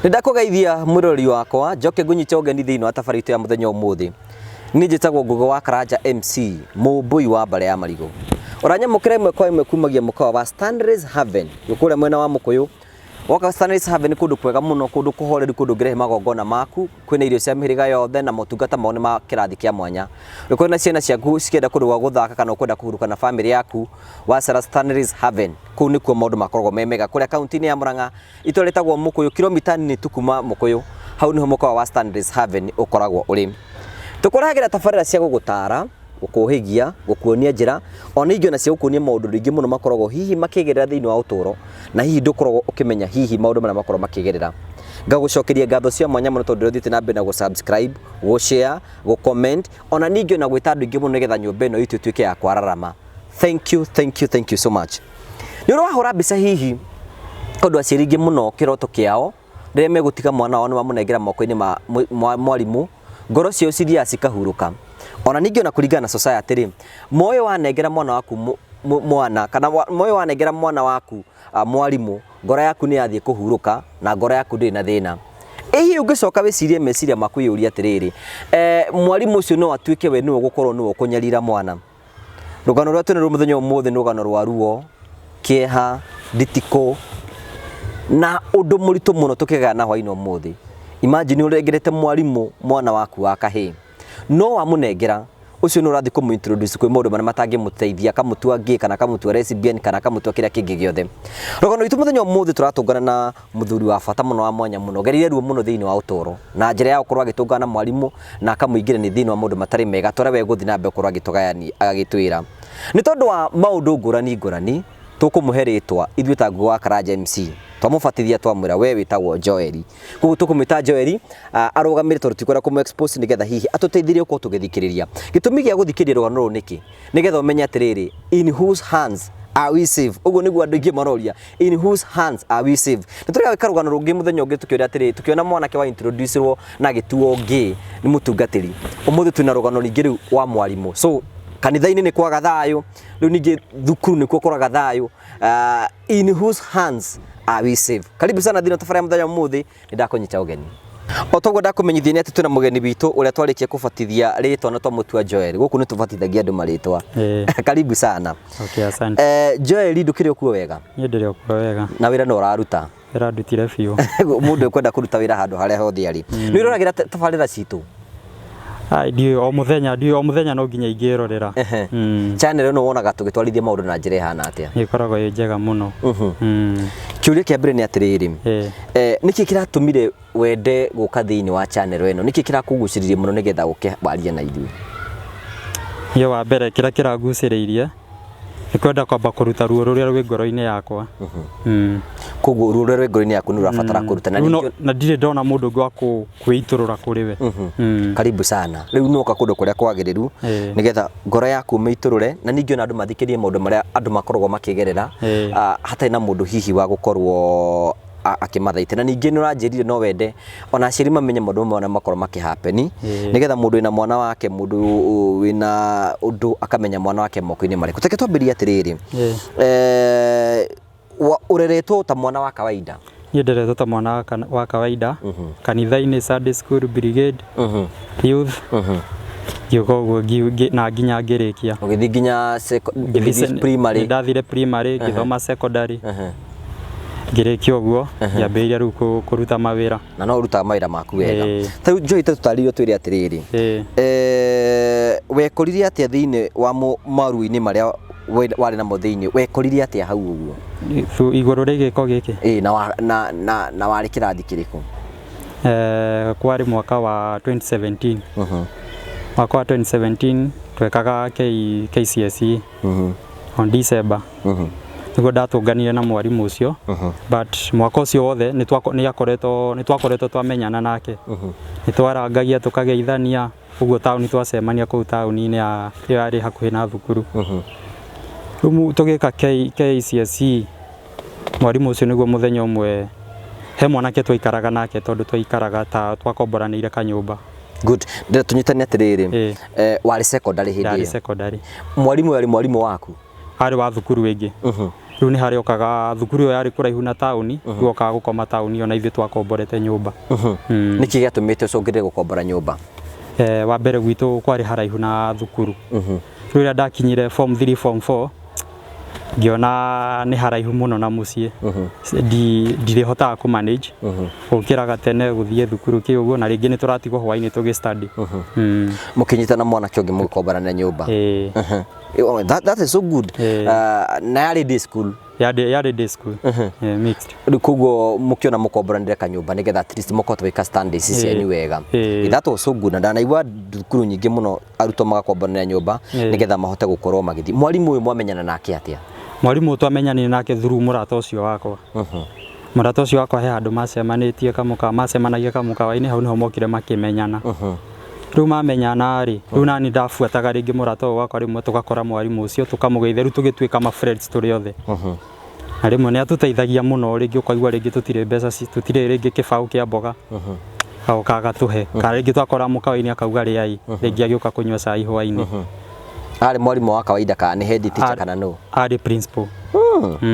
Nĩ ndakũgeithia mwĩroreri wakwa, njoke ngũnyite ũgeni thĩinĩ wa tabarĩra itũ ya mũthenya ũmũthĩ. Niĩ njĩtagwo Ngũgĩ wa Karanja MC, mũmbũi wa mbarĩ ya marigũ. Ũranyamũkĩra ĩmwe kwa ĩmwe kumagia mũkawa wa Stanley's Haven, wĩ kũrĩa mwena wa Mũkũyũ. Woka Stanley's Haven nĩ kũndũ kwega mũno, kũndũ kũhoreru, kũndũ ũngĩrehe magongona maku, kwĩna irio cia mĩhĩrĩga yothe na motungata mao nĩ ma kĩrathi kĩa mwanya. Ũngĩkorwo na ciana ciaku cikĩenda kũndũ gwa gũthaka kana ũkwenda kũhurũka na bamĩrĩ yaku, wacera Stanley's Haven, kũu nĩkuo maũndũ makoragwo me mega. Kũrĩa kaunti-inĩ ya Murang'a, itũra rĩtagwo Mũkũyũ, kilomita nini tu kuma Mũkũyũ, hau nĩho mũkawa wa Stanley's Haven ũkoragwo ũrĩ. Tũkũrehagĩra tabarĩra cia gũgũtara, gũkũhĩgia, gũkuonia njĩra, ona ingĩ ona cia gũkuonia maũndũ rĩngĩ mũno makoragwo hihi makĩgerera thĩinĩ wa ũtũũro, na hihi ndũkoragwo ũkĩmenya hihi maũndũ marĩa makoragwo makĩgerera. Ngagũcokeria ngatho cia mwanya mũno tondũ ũthiĩte na mbere na gũ-subscribe, gũ-share, gũ-comment, ona ningĩ ona gwĩta andũ aingĩ mũno nĩgetha nyũmba ĩno itũ ĩtuĩke ya kwararama. Thank you, thank you, thank you so much. Nĩ ũrĩ wahũra mbica hihi tondũ aciari aingĩ mũno kĩroto kĩao rĩrĩa megũtiga mwana wao nĩ mamũnengera moko-inĩ ma mwarimũ, ngoro ciao cithiaga cikahurũka. Ona ningĩ ona kũringana na society rĩ, moĩ wanengera mwana waku mwana kana moĩ wanengera mwana waku mwarimũ, ngoro yaku nĩ yathiĩ kũhurũka na ngoro yaku ndĩrĩ na thĩna. Ĩ hihi ũngĩcoka wĩcirie meciria maku wĩyũrie atĩrĩrĩ, mwarimũ ũcio no atuĩke we nĩwe ũgũkorwo nĩwe ũkũnyarira mwana? Rũgano rũrĩa twĩnaruo mũthenya ũmũthĩ nĩ rũgano rwa ruo, kĩeha, nditikũ na ũndũ mũritũ mũno tũkĩgaya na hwainĩ ũmũthĩ. Imagine ũrengerete mwarimũ mwana waku wa kahĩĩ, no wamũnengera ũcio nĩ ũrathiĩ kũmũ introduce kwĩ maũndũ marĩa matangĩmũteithia, akamũtua gay kana akamũtua lesbian kana akamũtua kĩrĩa kĩngĩ gĩothe. Rũgano rwitũ mũthenya ũmũthĩ tũratũngana na mũthuri wa bata mũno wa mwanya mũno, ũgereire ruo mũno thĩinĩ wa ũtũũro na njĩra ya gũkorwo agĩtũngana na mwarimũ na akamũingĩrania thĩinĩ wa maũndũ matarĩ mega ta ũrĩa we egũthiĩ na mbere gũkorwo agĩtũgayania agagĩtwĩra. Nĩ tondũ wa maũndũ ngũrani ngũrani, tũkũmũhe rĩtwa ithuĩ ta Ngũgĩ wa Karanja MC, twamũbatithia twamwĩra we wĩtagwo Joel. Koguo tũkũmwĩta Joel arũgamĩre tondũ tutikwenda kũmũ expose nĩgetha hihi atũteithĩrĩrie gũkorwo tũgĩthikĩrĩria. Gĩtũmi gĩa gũthikĩrĩria rũgano rũrũ nĩkĩ? Nĩgetha ũmenye atĩrĩrĩ, in whose hands are we safe? Ũguo nĩguo andũ aingĩ maroria, in whose hands are we safe? Nĩ tũrĩ gwĩka rũgano rũngĩ mũthenya ũngĩ tũkĩũria atĩrĩrĩ, tũkĩona mwanake wa introduce rwo na agĩtuo gay nĩ mũtungatĩri. Ũmũthĩ twĩna rũgano rũngĩ rĩu wa mwarimũ. So kanitha-inĩ nĩ kwaga thayũ, rĩu ningĩ thukuru nĩkuo kwaraga thayũ. In whose hands are we safe? Karibu sana thĩinĩ wa tabarĩra ya mũthenya ũmũthĩ, nĩ ndakũnyita ũgeni. O toguo ndakũmenyithia nĩ atĩ twĩna mũgeni witũ ũrĩa twarĩkia kũbatithia rĩtwa na twamũtua Joel. Gũkũ nĩ tũbatithagia andũ marĩtwa. Karibu sana. Okay, asante. Joel, ndũkĩrĩ o kuo wega? Niĩ ndĩrĩ o kuo wega. Na wĩra no ũraruta? Wĩra ndutire biũ. Mũndũ ũkwenda kũruta wĩra handũ harĩa hothe arĩ. Nĩ ũroragĩra tabarĩra citũ? Ai, ndiũĩ o mũthenya, ndiũĩ o mũthenya no nginya ingĩrorera. Channel ĩno wonaga tũgĩtwarithia maũndũ na njĩra ĩhana atĩa? Ĩkoragwo ĩ njega mũno. Kĩũria kĩa mbere nĩ atĩrĩrĩ, nĩkĩ kĩratũmire wende gũka thĩinĩ wa channel ĩno? Nĩkĩ kĩrakũgucĩrĩirie mũno nĩgetha ũke warie na ithuĩ? Niĩ wa mbere kĩrĩa kĩrangucĩrĩirie nĩ kwenda kwamba kũruta ruo rũrĩa rwĩ ngoro-inĩ yakwa. Koguo ruo rũrĩa rwĩ ngoro-inĩ yaku nĩ ũrabatara kũruta. Na na ndirĩ ndona mũndũ ũngĩ wa kwĩitũrũra kũrĩ we. Karibu sana. Rĩu nĩ woka kũndũ kũrĩa kwagĩrĩru nĩgetha ngoro yaku ũmĩitũrũre na ningĩ ona andũ mathikĩrĩrie maũndũ marĩa andũ makoragwo makĩgerera hatarĩ na mũndũ hihi wa gũkorwo akĩmathaitĩra. Na ningĩ nĩ ũranjĩrire no wende ona aciari mamenye maũndũ mamwe marĩa makoragwo makĩ happen nĩgetha mũndũ wĩna mwana wake, mũndũ wĩna ũndũ akamenya mwana wake moko-inĩ marĩkũ. Reke twambĩrĩrie atĩrĩrĩ, ũreretwo ta mwana wa kawaida? Niĩ nderetwo ta mwana wa kawaida, kanitha-inĩ, Sunday school, brigade, youth, ngĩũka ũguo na nginya ngĩrĩkia. Ũgĩthiĩ nginya primary? Nĩ ndathire primary, ngĩthoma secondary, ngĩrĩkia ũguo, ngĩambĩrĩria rĩu kũruta mawĩra. Na no ũrutaga mawĩra maku wega. Ta rĩu Joy, ta tũtarĩrie ũtwĩre atĩrĩrĩ, wekorire atĩa thĩinĩ wa maruo-inĩ marĩa warĩ namo thĩinĩ, wekorire atĩa hau ũguo? Igũrũ rĩa gĩko gĩkĩ? Ĩĩ, na warĩ kĩrathi kĩrĩkũ? Kwarĩ mwaka wa 2017. Mwaka wa 2017 twekaga KCSE on December. Nĩguo ndatũnganire na mwarimũ ũcio, but mwaka ũcio wothe nĩ twakoretwo twamenyana nake. Nĩ twarangagia tũkageithania ũguo taũni, twacemania kũu taũni-inĩ ya ĩyo yarĩ hakuhĩ na thukuru. Rĩu tũgĩka KCSE, mwarimũ ũcio nĩguo mũthenya ũmwe he mwanake twaikaraga nake, tondũ twaikaraga ta twakomboranĩire kanyũmba. Good. Ndĩrenda tũnyitane atĩrĩrĩ, warĩ secondary hĩndĩ Ndarĩ ĩyo? Secondary. Mwarimũ arĩ mwarimũ waku? Arĩ wa thukuru ĩngĩ. Rĩu nĩ harĩa okaga thukuru ĩyo yarĩ kũraihu na taũni, rĩu okaga gũkoma taũni ona ithuĩ twakomborete nyũmba. Nĩkĩ gĩatũmĩte ũcũngĩrĩre gũkombora nyũmba? Wa mbere gwitũ kwarĩ haraihu na thukuru. Rĩu rĩrĩa ndakinyire form 3 form 4 ngĩona nĩ haraihu mũno na mũciĩ. Ndirĩhotaga kũ manage gũkĩraga tene gũthiĩ thukuru kĩ ũguo, na rĩngĩ nĩ tũratigwo hwainĩ tũgĩ study. Mũkĩnyitana mwanake ũngĩ mũgĩkomborana nyũmba. Ĩĩ. Oh, that is so good. Na yarĩ day school? Yarĩ day school. Mixed. Rĩu koguo mũkĩona mũkomboranĩre kanyũmba nĩgetha at least mũkahota gwĩka standards cianyu wega. That was so good. Na ndanaigua thukuru nyingĩ mũno arutwo magakomboranĩra nyũmba nĩgetha mahote gũkorwo magĩthiĩ. Mwarimũ ũyũ mwamenyana nake atĩa? Mwarimũ twamenyanire nake through mũrata ũcio wakwa. Mũrata ũcio wakwa he handũ macemanĩtie kamũkawa, macemanagia kamũkawa-inĩ, hau nĩho mokire makĩmenyana. Rĩu mamenyana rĩ, rĩu nani ndabuataga rĩngĩ mũrata ũyũ wakwa, rĩmwe tũgakora mwarimũ ũcio tũkamũgeithia, rĩu tũgĩtuĩka ma friends tũrĩ othe. Na rĩmwe nĩ atũteithagia mũno, rĩngĩ ũkaigua rĩngĩ tũtirĩ mbeca, tũtirĩ rĩngĩ kĩbaũ kĩa mboga, agoka agatũhe. Kana rĩngĩ twakora mũkawa-inĩ akauga rĩai, rĩngĩ agĩũka kũnyua cai hwainĩ. Arĩ mwarimũ wa kawaida kana nĩ head teacher kana nũ? Arĩ principal.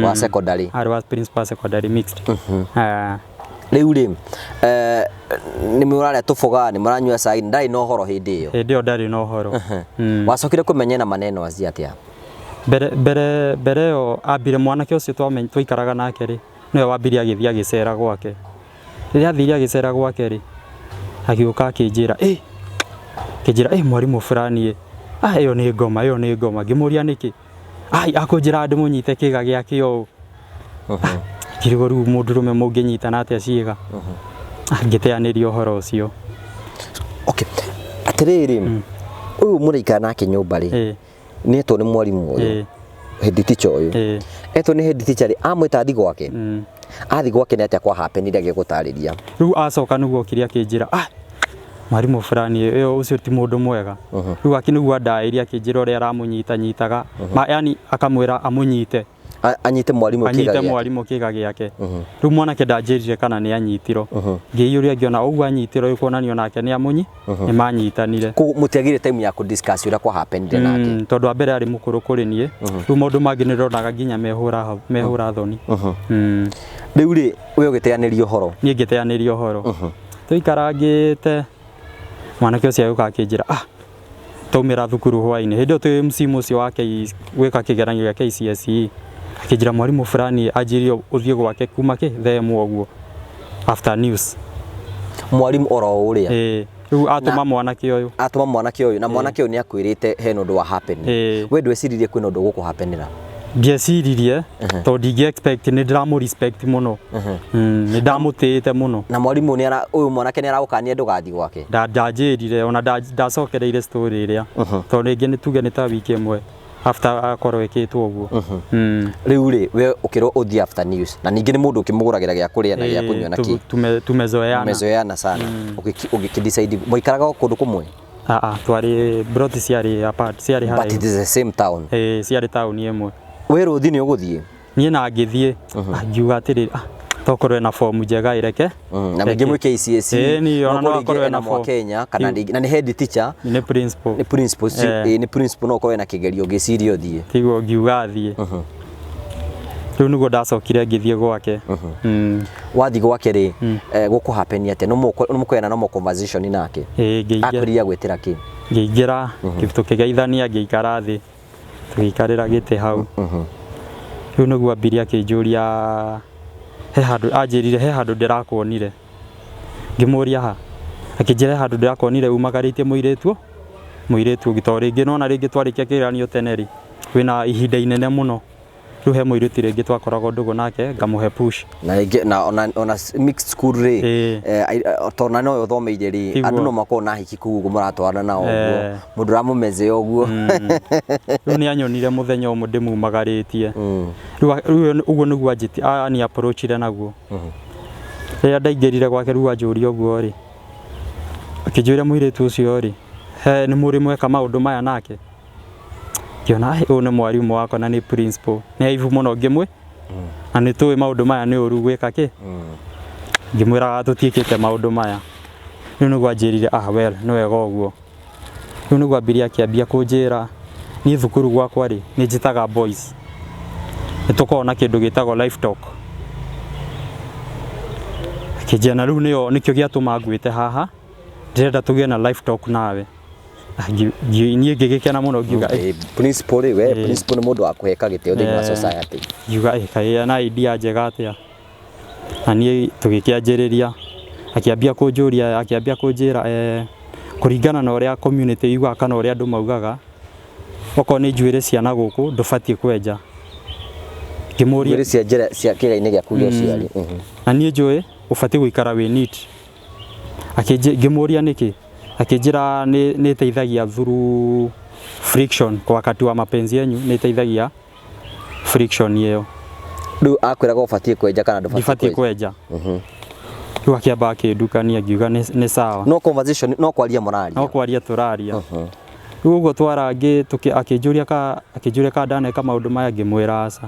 Wa secondary. Arĩ wa principal secondary mixed. Rĩu rĩ, nĩ mũrarĩa tũboga, nĩ mũranyua cai, ndarĩ na ũhoro hĩndĩ ĩyo? Hĩndĩ ĩyo ndarĩ na ũhoro. Wacokire kũmenya na maneno aci atĩa? Mbere ĩyo ambire mwanake ũcio twaikaraga nake rĩ, nĩwe wambire agĩthiĩ agĩcera gwake. Rĩrĩa athire agĩcera gwake rĩ, agĩũka akĩnjĩra, akĩnjĩra, mwarimũ fulani ĩ, ĩyo nĩ ngoma, ĩyo nĩ ngoma. Ngĩmũria nĩkĩ? Ai, akũnjĩra ndĩmũnyite kĩga gĩake ũũ. Ngĩrigwo rĩu mũndũrũme mũngĩnyitana atĩa ciĩga? Ngĩteanĩria ũhoro ũcio. Okay. Atĩrĩrĩ, ũyũ mũraikara nake nyũmba rĩ, nĩ etwo nĩ mwarimũ ũyũ, head teacher ũyũ. Etwo nĩ head teacher rĩ, amwĩta athi gwake. Athi gwake nĩ atĩa kwa happen agĩgũtarĩria? Rĩu acoka nĩguo okire akĩnjĩra, mwarimũ fulani ĩyo ũcio ti mũndũ mwega. Rĩu nĩguo andaĩrie akĩnjĩra ũrĩa aramũnyita nyitaga. Yani akamwĩra amũnyite. Anyite mwarimũ kĩga Anyite gĩake. mwarimũ kĩga gĩake. Rĩu mwanake ndanjĩrire kana nĩ anyitirwo. Ngĩiyũria ngĩona ũguo anyitirwo ĩkuonania nake nĩ amunyi, nĩ manyitanire. Koguo mũtiagire time ya kũ-discuss ũrĩa kwa happenire nake. Tondũ wa mbere arĩ mũkũrũ kũrĩ niĩ. Rĩu maũndũ mangĩ nĩ ndonaga nginya mehũra thoni. Rĩu rĩ, we ũgĩteanĩria ũhoro? Niĩ ngĩteanĩria ũhoro. Tũikarangĩte, mwanake ũcio agĩũka akĩnjĩra, twaumĩra thukuru hwainĩ. Hĩndĩ ĩyo twĩ msimu ũcio wa gwĩka kĩgeranio gĩa KCSE. Akĩnjĩra mwarimũ fulani anjĩrire ũthiĩ gwake kuma kĩ thaa ĩmwe ũguo after news. Mwarimũ oro ũrĩa? Ĩĩ. Rĩu atũma mwanake ũyũ. Atũma mwanake ũyũ, na mwanake ũyũ nĩ akwĩrĩte hena ũndũ wa happen. We ndweciririe kwĩna ũndũ gũkũ happenĩra? Ndieciririe, tondũ ndingĩ expect, nĩ ndĩramũ respect mũno. Nĩ ndamũtĩĩte mũno. Na mwarimũ nĩ ara, ũyũ mwanake nĩ aragũkania ndũgathiĩ gwake? Ndanjĩrire, ona ndacokereire story ĩrĩa. Tondũ rĩngĩ nĩ tuge nĩ ta wiki ĩmwe after akorwo ĩkĩtwo ũguo. Rĩu rĩ, we ũkĩrwo ũthiĩ after news, na ningĩ nĩ mũndũ ũkĩmũgũragĩra gĩa kũrĩa na gĩa kũnyua na kĩ? Tumezoeana. Tumezoeana sana. Ũgĩkĩ-decide, mwaikaraga o kũndũ kũmwe? Twarĩ plot ciarĩ apart, ciarĩ But haraihu. it is the same town. Ĩĩ, ciarĩ taũni ĩmwe. We rũthi nĩ ũgũthiĩ? Niĩ na ngĩthiĩ, ngiuga atĩrĩrĩ, tokorwo ena form njega ĩreke. Na mũingĩ mwĩ KCSE, Ĩĩ, niĩ ona no no ũkorwo rĩngĩ akorwo ena ena mwa form. Kenya, kana rĩngĩ, na nĩ head teacher. Nĩ principal. Nĩ principal, nĩ principal, no ũkorwo ena kĩgerio ũngĩciria ũthiĩ. Tiguo ngiuga athiĩ. Rĩu nĩguo ndacokire ngĩthiĩ gwake. Wathiĩ gwake rĩ, gũkũ happen atĩa? Nĩ mũkũgĩa na normal conversation nake? Ĩĩ, ngĩingĩra. Akwĩrire agwĩtĩra kĩ? Ngĩingĩra, tũkĩgeithania, ngĩikara thĩ. Tũgĩikarĩra gĩtĩ hau. Rĩu nĩguo ambirie akĩnjũria, he handũ, anjĩrire he handũ ndĩrakuonire. Ngĩmũria ha? Akĩnjĩra he handũ ndĩrakuonire umagarĩtie mũirĩtu, mũirĩtu ũngĩ. Tondũ rĩngĩ nĩwona rĩngĩ twarĩkia kĩgeranio tene rĩ, wĩna ihinda inene mũno. Rĩu he mũirĩtu rĩngĩ twakoragwo ndũgũ nake, ngamũhe push. Na rĩngĩ, na ona mixed school rĩ, tondũ na nowe ũthomeire rĩ, andũ no makorwo na hiki kũu ũguo mũratwarana nao ũguo, mũndũ ũramũmezea ũguo. Rĩu nĩ anyonire mũthenya ũmwe ndĩmumagarĩtie. Rĩu ũguo nĩguo ani approachire naguo. Rĩrĩa ndaingĩrire gwake rĩu anjũria ũguo rĩ, akĩnjũria mũirĩtu ũcio rĩ, he nĩ mũrĩ mweka maũndũ maya nake? Ngĩona, ũyũ nĩ mwarimũ wakwa na nĩ principal. Nĩ aibu mũno ngĩmwĩ. Na nĩ tũĩ maũndũ maya nĩ ũru gwĩka kĩ? Ngĩmwĩraga tũtiĩkĩte maũndũ maya. Rĩu nĩguo anjĩrire, well, nĩ wega ũguo. Rĩu nĩguo ambirie akĩambia kũnjĩra, niĩ thukuru gwakwa rĩ, nĩ njĩtaga boys. Nĩ tũkoragwo na kĩndũ gĩtagwo life talk. Akĩnjĩra na rĩu nĩyo nĩkĩo gĩatũma ngwĩte haha, ndĩrenda tũgĩe na life talk nawe. Niĩ ngĩgĩkena mũno ngiuga "Eh, principal rĩ we principal nĩ mũndũ wa kũheka gĩtĩo thĩinĩ wa society. Ngiuga "Eh, kaĩ na idea njega atĩa." Na niĩ tũgĩkĩanjĩrĩria, akĩambia kũnjũria, akĩambia kũnjĩra kũringana na ũrĩa community yugaga kana ũrĩa andũ maugaga, okorwo nĩ njuĩrĩ cia na gũkũ ndũbatiĩ kwenja. Ngĩmũria Njuĩrĩ cia njĩra cia kĩga-inĩ gĩaku gĩa ũciari. Na niĩ njũĩ ũbatiĩ gũikara wĩ neat. Ngĩmũria nĩkĩ, akĩnjĩra nĩ ĩteithagia through friction kwa wakati wa mapenzi yenyu, nĩ ĩteithagia friction ĩyo. Rĩu akwĩraga ũbatiĩ kwenja kana ndũbatiĩ ndibatiĩ kwenja? Rĩu akĩamba akĩndukania, ngiuga nĩ sawa. No conversation, no kwaria mũraria? No kwaria tũraria. Rĩu ũguo twarangĩ akĩnjũria ka ndaneka maũndũ maya, ngĩmwĩra aca.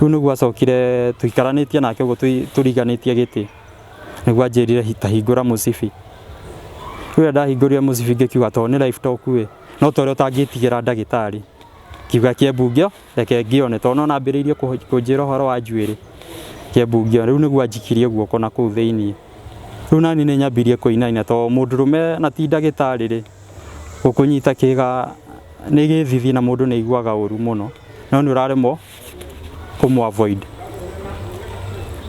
Rĩu nĩguo acokire tũikaranĩtie nake ũguo tũriganĩtie gĩtĩ, nĩguo anjĩrire ta hingũra mũcibi. Rĩu rĩrĩa ndahingũrire mũcibi ngĩkiuga tondũ nĩ life talk ĩ, no ta ũrĩa ũtangĩtigĩra ndagĩtarĩ, ngiuga kĩembu ngĩo reke ngĩone tondũ no nambĩrĩirie kũnjĩra ũhoro wa njuĩrĩ, kĩembu ngĩone. Rĩu nĩguo anjikirie guoko na kũu thĩiniĩ. Rĩu nani nĩ nyambirie kũinaina tondũ mũndũrũme na ti ndagĩtarĩ rĩ, gũkũnyita kĩga nĩ gĩthithi na mũndũ nĩ aiguaga ũru mũno, no nĩ ũraremwo kũmũ avoid.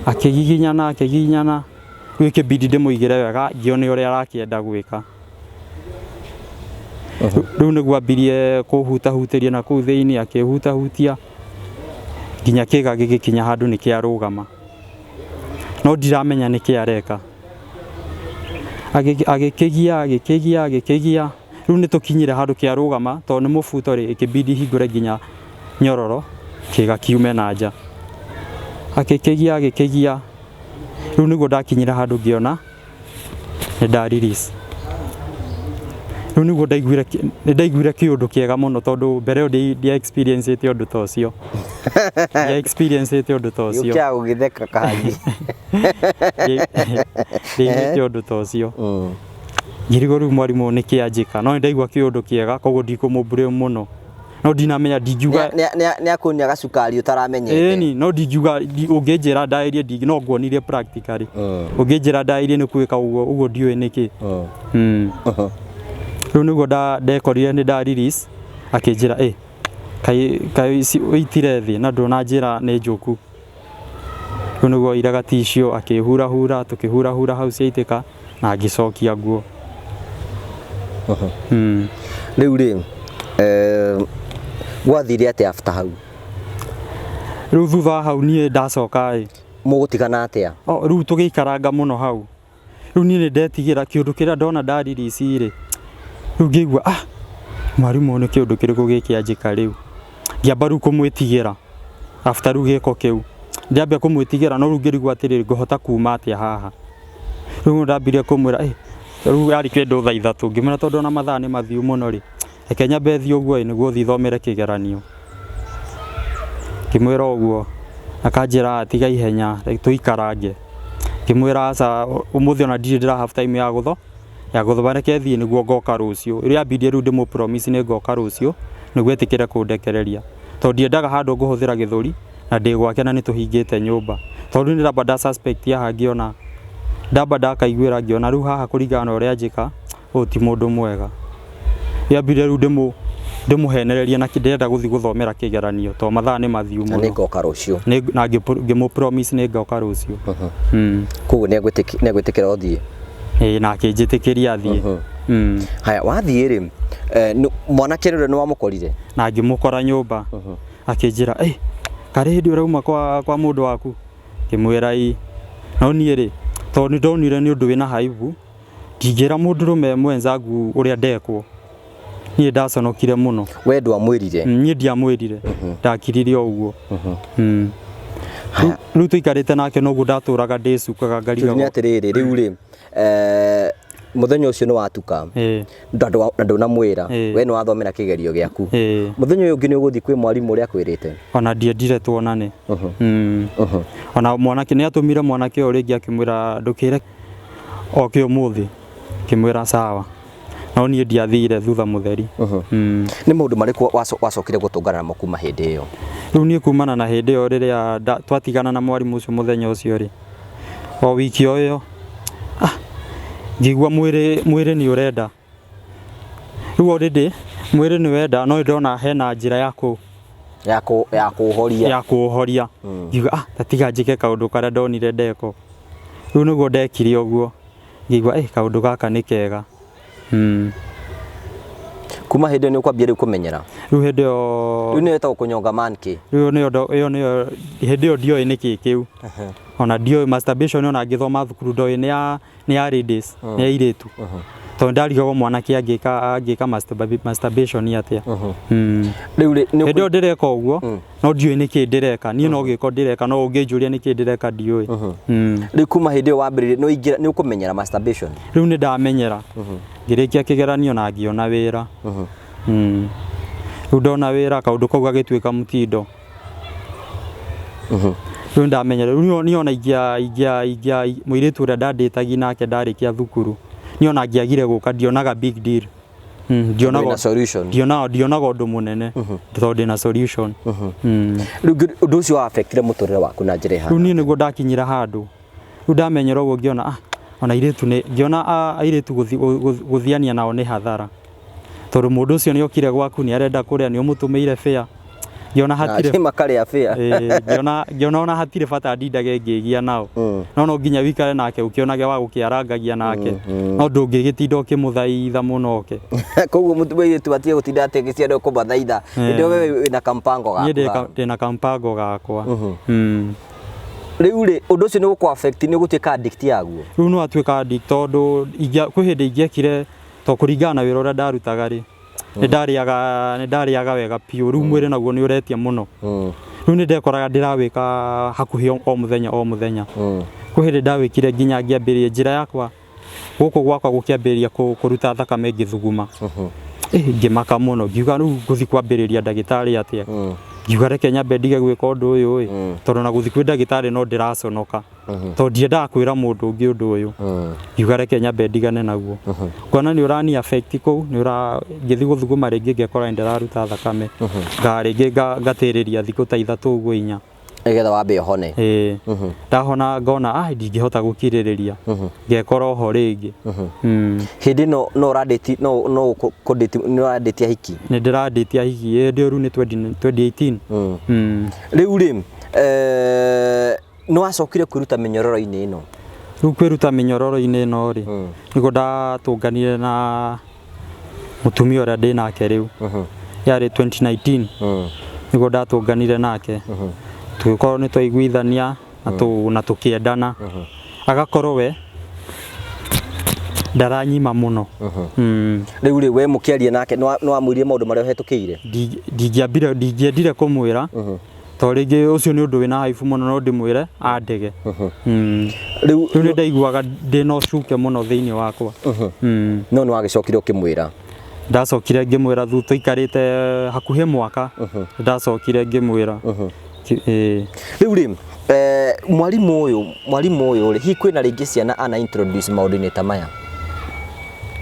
Akĩgiginyana akĩgiginyana, rĩu ĩkĩbidi ndĩmũigĩre wega ngĩone ũrĩa arakĩenda gwĩka. Rĩu nĩguo ambirie kũhutahutĩria na kũu thĩiniĩ, akĩhutahutia nginya kĩga gĩgĩkinya handũ nĩ kĩarũgama, no ndiramenya nĩkĩ areka. Agĩkĩgia agĩkĩgia agĩkĩgia, rĩu nĩ tũkinyire handũ kĩarũgama, tondũ nĩ mũbuto rĩ, ĩkĩbidi hingũre nginya nyororo kĩga kiume na nja. Agĩkĩgia agĩkĩgia, rĩu nĩguo ndakinyire handũ ngĩona nĩ nda release. Rĩu nĩguo ndaiguire nĩ ndaiguire kĩũndũ kĩega mũno, tondũ mbere ĩyo ndia experience ĩte ũndũ ta ũcio, ndia experience ĩte ũndũ ta ũcio. Gĩũkĩaga gũgĩtheka kahangi. Ndiaiguĩte ũndũ ta ũcio. Ngĩrigwo rĩu mwarimũ nĩkĩ anjĩka, no nĩ ndaigua kĩũndũ kĩega, koguo ndikũmũblame mũno, no ndinamenya ndingiuga. Nĩ akuonia gacukari ũtaramenyete. Ĩni, no ndingiuga ũngĩnjĩra ndaĩrie ndingi, no nguonirie practically. Ũngĩnjĩra ndaĩrie nĩ kwĩka ũguo ũguo ndiũĩ nĩkĩ. Rĩu nĩguo ndekorire nĩ nda release, akĩnjĩra ĩ kaĩ kaĩ ici ũitire thĩ na ndũnanjĩra nĩ njũku. Rĩu nĩguo oire gaticio akĩhurahura, tũkĩhurahura hau ciaitĩka na ngĩcokia nguo. Rĩu rĩ, gwathire atĩa after hau? Rĩu thutha wa hau niĩ ndacoka ĩ Mũgũtigana atĩa? O, rĩu tũgĩikaranga mũno hau. Rĩu niĩ nĩ ndetigĩra kĩũndũ kĩrĩa ndona nda release rĩ, rĩu ngĩigua ah, mwarimũ nĩ kĩũndũ kĩrĩkũ gĩkĩ anjĩka rĩu. Ngĩamba rĩu kũmwĩtigĩra after rĩu gĩko kĩu ndĩambia kũmwĩtigĩra, no rĩu ngĩrigwo atĩrĩrĩ, ngũhota kuma atĩa haha? Rĩu ndambirie kũmwĩra eh, rĩu yarĩ kĩndũ thaa 3, ngĩmwĩra tondũ ona mathaa nĩ mathiu mũno rĩ, reke nyambe thiĩ ũguo ĩ nĩguo thiĩ thomere kĩgeranio. Ngĩmwĩra ũguo, akanjĩra tiga ihenya tũikarange. Ngĩmwĩra aca, ũmũthĩ ona ndirĩ ndĩra have time ya gũthoma, reke thiĩ nĩguo ngoka rũciũ. Rĩu yambirie rĩu ndĩmũ promise nĩ ngoka rũciũ nĩguo etĩkĩre kũndekereria, tondũ ndiendaga handũ ngũhũthĩra gĩthũri na ndĩ gwake na nĩ tũhingĩte nyũmba, tondũ rĩu nĩ ndamba nda suspect haha, ngĩona ndamba ndakaiguĩra, ngĩona rĩu haha kũringana na ũrĩa anjĩka, ũyũ ti mũndũ mwega. Yambire rĩu ndĩmũhenererie na ndĩrenda gũthiĩ gũthomera kĩgeranio tondũ mathaa nĩ mathiu Na mũno. Nĩ ngoka rũciũ. Na ngĩmũ promise nĩ ngoka rũciũ. Koguo nĩ egwĩtĩkĩra ũthiĩ? Ĩĩ, na akĩnjĩtĩkĩria thiĩ. Haya, wathiĩ rĩ, mwanake ũrĩa nĩ wamũkorire? Na ngĩmũkora nyũmba, akĩnjĩra ĩ karĩ hĩndĩ ũrauma kwa mũndũ waku, ngĩmwĩra ĩ. No niĩ rĩ, tondũ nĩ ndonire nĩ ũndũ wĩna haibu, ndingĩra mũndũrũme mwenzangu ũrĩa ndekwo. Niĩ ndaconokire mũno. We ndwamwĩrire? Niĩ ndiamwĩrire, ndakirire o ũguo. Rĩu tũikarĩte nake noguo ndatũraga ndĩcukaga Tondũ nĩ ngarigagwo. Atĩrĩrĩ, rĩu rĩ, mũthenya ũcio nĩ watuka na ndũnamwĩra, we nĩ wathomera kĩgerio gĩaku. Mũthenya ũyũ ũngĩ nĩ ũgũthiĩ kwĩ mwarimũ ũrĩa akwĩrĩte? Ona ndiendire tuonane. Ona mwanake nĩ atũmire mwanake ũyũ rĩngĩ akĩmwĩra ndũkĩre oke ũmũthĩ, ngĩmwĩra sawa. No niĩ ndiathire thutha mũtheri. Nĩ maũndũ marĩkũ wacokire gũtũngana namo kuma hĩndĩ ĩyo? Rĩu niĩ kumana na hĩndĩ ĩyo rĩrĩa twatigana na mwarimũ ũcio mũthenya ũcio rĩ, o wiki o ĩyo ngĩigua mwĩrĩ nĩ ũrenda. Rĩu already mwĩrĩ nĩ wenda, no ndona hena njĩra ya kũ ya kũũhoria. Ya kũũhoria. Ngiuga, ta tiga njĩke kaũndũ karĩa ndonire ndeko. Rĩu nĩguo ndekire ũguo, ngĩigua kaũndũ gaka nĩ kega. Kuma hĩndĩ ĩyo nĩ ũkwambia rĩu kũmenyera? Rĩu hĩndĩ ĩyo Rĩu nĩyo ĩtagwo kũnyonga monkey. Rĩu nĩyo ĩyo nĩyo hĩndĩ ĩyo ndioĩ nĩkĩ kĩu. Ona ndioĩ masturbation, ona ngĩthoma thukuru ndoĩ nĩ ya ladies, nĩ ya airĩtu. Tondũ ndarigagwo mwanake angĩka masturbation atĩa. Rĩu rĩ nĩ Hĩndĩ ĩyo ndĩreka ũguo, no ndiũĩ nĩkĩ ndĩreka. Niĩ no gĩko ndĩreka, no ũngĩnjũria nĩkĩ ndĩreka ndiũĩ. Rĩu kuma hĩndĩ ĩyo wambĩrĩria nĩ ũingĩra nĩ ũkũmenyera masturbation? Rĩu nĩ ndamenyera. Ngĩrĩkia kĩgeranio na ngĩona wĩra. Rĩu ndona wĩra kaũndũ kau gagĩtuĩka mũtindo. Rĩu ndamenyera. Rĩu niĩ ona ingĩa mũirĩtu ũrĩa ndandĩtagia nake ndarĩkia thukuru, niĩ ona angĩagire gũka ndionaga big deal. Ndionaga Wĩna solution. Ndionaga ũndũ mũnene tondũ ndĩna solution. Rĩu ũndũ ũcio wa affectire mũtũrĩre waku na njĩra Rĩu ĩhana? Niĩ nĩguo ndakinyira handũ. Rĩu ndamenyera ũguo ngĩona ona airĩtu nĩ ngĩona airĩtu gũthiania nao nĩ hathara. Tondũ mũndũ ũcio nĩ okire gwaku, nĩ arenda kũrĩa, nĩ ũmũtũmĩire fare. Ngĩona hatirĩ makarĩa fare. Ĩĩ, ngĩona ona hatirĩ bata ndindage ngĩgia nao. No nginya wikare nake ũkĩonage wa gũkĩarangagia nake. No ndũngĩgĩtinda ũkĩmũthaitha mũno oke. Koguo mũirĩtu atige gũtinda atĩ agĩcienda kũmathaitha. Hĩndĩ ĩyo wewe wĩna kampango Niĩ gaku. Ndĩna kampango gakwa. Rĩu rĩ, ũndũ ũcio nĩ ũgũkũ affect, nĩ ũgũtuĩka addict yaguo? Rĩu no atuĩka addict tondũ kwĩ hĩndĩ ingĩekire, to kũringana na wĩra ũrĩa ndarutaga rĩ, nĩ ndarĩaga wega biũ. Rĩu mwĩrĩ naguo nĩ ũretia mũno. Rĩu nĩ ndekoraga ndĩrawĩka hakuhĩ o mũthenya o mũthenya. Kwĩ hĩndĩ ndawĩkire nginya ngĩambĩrĩria njĩra yakwa gũkũ gwakwa gũkĩambĩrĩria kũruta thakame ngĩthuguma. Ngĩmaka mũno, ngiuga rĩu ngũthiĩ kwambĩrĩria ndagĩtarĩ atĩa? Ngiuga reke nyambe ndige gwĩka ũndũ ũyũ ĩ, tondũ na gũthiĩ kwĩ ndagĩtarĩ no ndĩraconoka, tondũ ndiendaga kwĩra mũndũ ũngĩ ũndũ ũyũ. Ngiuga reke nyambe ndigane naguo. Ngona nĩ ũrani affect kũu, nĩ ũra ngĩthiĩ gũthuguma rĩngĩ ngekora nĩ ndĩraruta thakame. Nga rĩngĩ ngatĩrĩria thikũ ta 3 ũguo, 4. Nĩgetha wambe ũhone. Ĩĩ, ndahona ngona ndingĩhota gũkirĩrĩria, ngekora oho rĩngĩ. Hĩndĩ ĩno no ũrandĩti no kũndĩti nĩ ũrandĩti ahiki? Nĩ ndĩrandĩtie ahiki hĩndĩ ĩyo, rĩu nĩ 20 2018. Rĩu rĩ, nĩ wacokire kwĩruta mĩnyororo-inĩ ĩno? Rĩu kwĩruta mĩnyororo-inĩ ĩno rĩ, nĩguo ndatũnganire na mũtumia ũrĩa ndĩ nake rĩu. Yarĩ 2019 nĩguo ndatũnganire nake, tũgĩkorwo nĩ twaiguithania na tũkĩendana, agakorwo we ndaranyima mũno. Rĩu rĩ, we mũkĩaria nake nĩ wamwĩrire maũndũ marĩa ũhetũkĩire? Ndingĩambire, ndingĩendire kũmwĩra, tondũ rĩngĩ ũcio nĩ ũndũ wĩna haibu mũno, no ndĩmwĩre andege. Rĩu Rĩu nĩ ndaiguaga ndĩna ũcuke mũno thĩinĩ wakwa. No nĩ wagĩcokire ũkĩmwĩra? Ndacokire ngĩmwĩra tũikarĩte hakuhĩ mwaka, ndacokire ngĩmwĩra. Ĩĩ. Rĩu rĩ, mwarimũ ũyũ rĩ, hihi kwĩna rĩngĩ ciana ana introduce maũndũ-inĩ ta maya?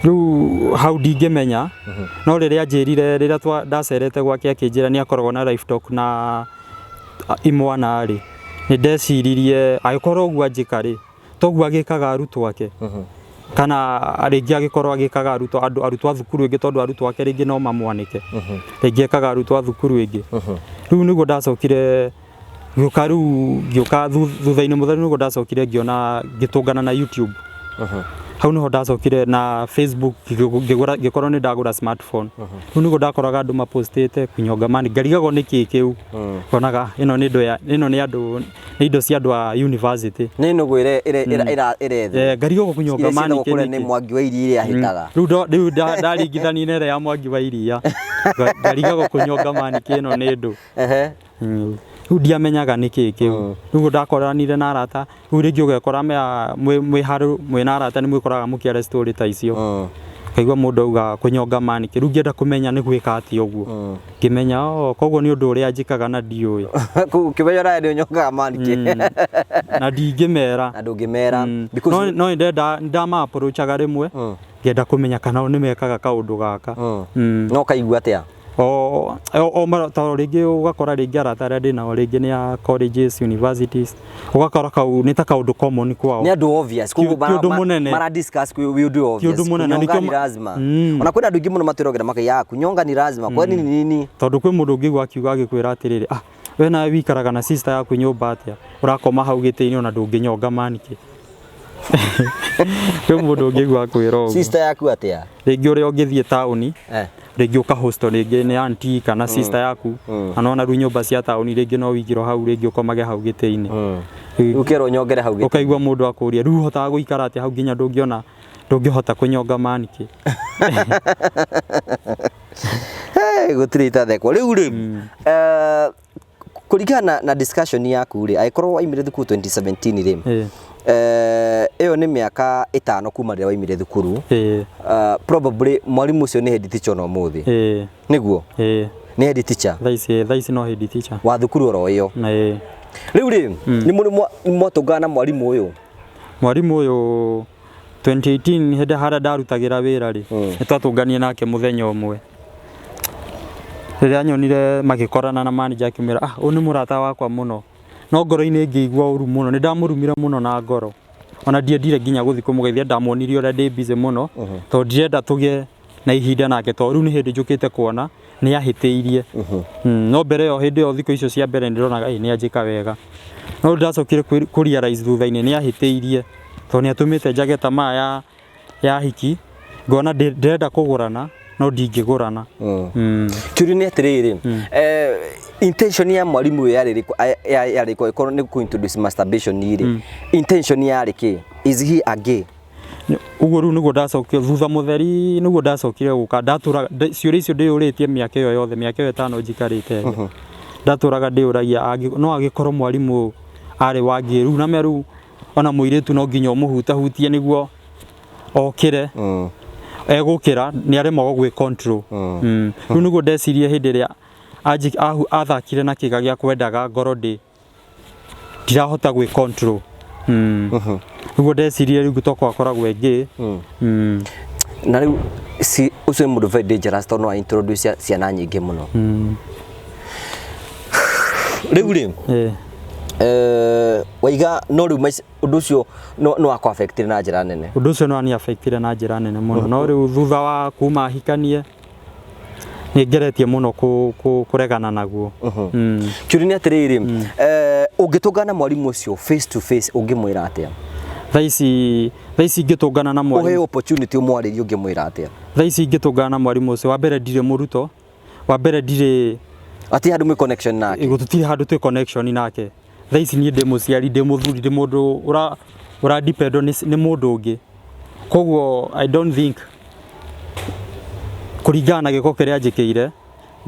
Rĩu hau ndingĩmenya, no rĩrĩa anjĩrire, rĩrĩa ndacerete gwake akĩnjĩra nĩ akoragwo na life talk na imwana rĩ, nĩ ndeciririe angĩkorwo ũguo anjĩka rĩ, toguo agĩkaga arutwo ake, kana rĩngĩ agĩkorwo agĩkaga arutwo andũ arutwo a thukuru ĩngĩ, tondũ arutwo ake rĩngĩ no mamwanĩke, rĩngĩ ekaga arutwo a thukuru ĩngĩ. Rĩu nĩguo ndacokire ngĩũka, rĩu ngĩũka thutha-inĩ mũtheru, nĩguo ndacokire ngĩona ngĩtũngana na YouTube. Hau niho ndacokire na Facebook, ngĩgũra, ngĩkorwo nĩ ndagũra smartphone. Rĩu nĩguo ndakoraga andũ mapostĩte kunyonga mani, ngarigagwo nĩ kĩĩ kĩu. Ngonaga ĩno nĩ indo ya ĩno nĩ andũ nĩ indo cia andũ a university. Nĩ nũgũ ĩrethwo. Ngarigagwo kunyonga iria mani ciĩtagwo kũrĩa nĩ nĩ kĩ. Mwangi wa Iria iria ahĩtaga. Rĩu ndaringithania na ĩrĩa ya Mwangi wa Iria. Ngarigagwo kunyonga mani kĩ ĩno nĩ ndũ. Rĩu ndiamenyaga nĩ kĩĩ kĩu. Rĩu ndakoranire na arata, rĩu rĩngĩ ũgekora mwĩ handũ mwĩna arata nĩ mwĩkoraga mũkĩaria story ta icio. Ngaigua mũndũ auga kũnyonga manĩkĩ, rĩu ngĩenda kũmenya nĩ gwĩka atĩa ũguo. Ngĩmenya oh, koguo nĩ ũndũ ũrĩa njĩkaga na ndiũĩ. Koguo ũkĩmenya nawe nĩ ũnyongaga manĩkĩ. Na ndingĩmera. Na ndũngĩmera. No no ndenda ndama approachaga rĩmwe. Ngenda kũmenya kana o nĩ mekaga kaũndũ gaka. No kaigua atĩa? O ta rĩngĩ ũgakora rĩngĩ arata arĩa ndĩ nao rĩngĩ nĩ a colleges, universities, ũgakora kau nĩ ta kaũndũ common kwao. Nĩ andũ obvious. Ti ũndũ mũnene. Mara discuss kwĩ wĩ ũndũ obvious. Ti ũndũ mũnene, Kunyonga nĩkĩo ni lazima. Ona kwĩna andũ aingĩ mũno matwĩrogera makaiga kunyonga ni lazima, kwani ni nini? Tondũ kwĩ mũndũ ũngĩigua akiuga agĩkwĩra atĩrĩrĩ, ah, we nawe wikaraga na sister yaku nyũmba atĩa, ũrakoma hau gĩtĩ-inĩ ona ndũngĩnyonga manike. Kwĩ mũndũ ũngĩigua akwĩra ũguo. Sister yaku atĩa? Rĩngĩ ũrĩa ũngĩthiĩ taũni, rĩngĩ ũkahostwo rĩngĩ nĩ auntie kana sister yaku, na nĩwona rĩu nyũmba cia taũni rĩngĩ no wĩigĩrwo hau rĩngĩ ũkomage hau gĩtĩ-inĩ. Ũkerwo nyongere hau gĩtĩ. Ũkaigua mũndũ akũria rĩu ũhotaga gũikara atĩa hau nginya ndũngĩona ndũngĩhota kũnyonga manike. Hey, gũtirĩ itathekwo rĩu rĩ, kũringana na discussion yaku rĩ, angĩkorwo waimire thukuru 2017 rĩ, ĩyo nĩ mĩaka 5 kuma rĩrĩa waimire thukuru. Probably mwarimũ ũcio nĩ head teacher ona ũmũthĩ. Nĩguo? Nĩ head teacher. Thaa ici no head teacher. Wa thukuru oro ĩyo. Rĩu rĩ, nĩ mũrĩ mwatũngana na mwarimũ ũyũ? Mwarimũ ũyũ 2018 hĩndĩ harĩa ndarutagĩra wĩra rĩ, nĩ twatũnganie nake mũthenya ũmwe. Rĩrĩa nyonire magĩkorana na manager akĩmwĩra, ah, ũyũ nĩ mũrata wakwa mũno. No ngoro-inĩ ngĩigua ũru mũno, nĩ ndamũrumire mũno na ngoro. Ona ndiendire nginya gũthiĩ kũmũgeithia, ndamuonirie ũrĩa ndĩ busy mũno, tondũ ndirenda tũgĩe na ihinda nake, tondũ rĩu nĩ hĩndĩ njũkĩte kuona nĩ ahĩtĩirie. No mbere ĩyo, hĩndĩ ĩyo thikũ icio cia mbere nĩndĩronaga ĩ nĩ anjĩka wega. No ndacokire kũ realize thutha-inĩ nĩ ahĩtĩirie, tondũ nĩ atũmĩte njage tamaa ya hiki, ngona ndĩrenda kũgũrana no ndingĩgũrana. Kĩũria nĩ atĩrĩrĩ, intention ya mwarimũ ũyũ yarĩ ĩrĩkũ? Yarĩ ĩrĩkũ? Ĩkorwo nĩ kũ introduce masturbation rĩ, intention yarĩ kĩ? Is he a gay? Ũguo rĩu nĩguo ndacokire thutha mũtheri, nĩguo ndacokire gũka ndatũraga ciũria icio ndĩyũrĩtie mĩaka ĩyo yothe, mĩaka ĩyo 5 njikarĩte nja. Ndatũraga ndĩyũragia no angĩkorwo mwarimũ ũyũ arĩ wa gay rĩu na rĩu ona mũirĩtu no nginya ũmũhutahutie nĩguo okĩre, egũkĩra nĩ aremagwo gwĩ control. Rĩu nĩguo ndecirie hĩndĩ ĩrĩa athakire na kĩga gĩa kwendaga ngoro ndirahota gwĩ control. Nĩguo ndecirie rĩu tokorwo akoragwo e gay. Na rĩu si ũcio nĩ mũndũ very dangerous tondũ no a introduce ciana nyingĩ mũno. Rĩu rĩ, waiga no rĩu ũndũ ũcio no akũ affect na njĩra nene. Ũndũ ũcio no ani affectire na njĩra nene mũno, no rĩu thutha wa kuma ahikanie nĩ ngeretie mũno kũregana naguo. Kĩũria nĩ atĩrĩrĩ, ũngĩtũngana na mwarimũ ũcio face to face, ũngĩmwĩra atĩa? Thaa ici ingĩtũngana na mwarimũ Ũheo opportunity ũmwarĩrie, ũngĩmwĩra atĩa? Thaa ici ingĩtũngana na mwarimũ ũcio, wa mbere ndirĩ mũruto, wa mbere ndirĩ Ati handũ mwĩ connection nake? Tũtirĩ handũ twĩ connection nake. Thaa ici niĩ ndĩ mũciari, ndĩ mũthuri, ndĩ mũndũ ũra depend nĩ mũndũ ũngĩ, koguo I don't think kũringana na gĩko kĩrĩa anjĩkĩire,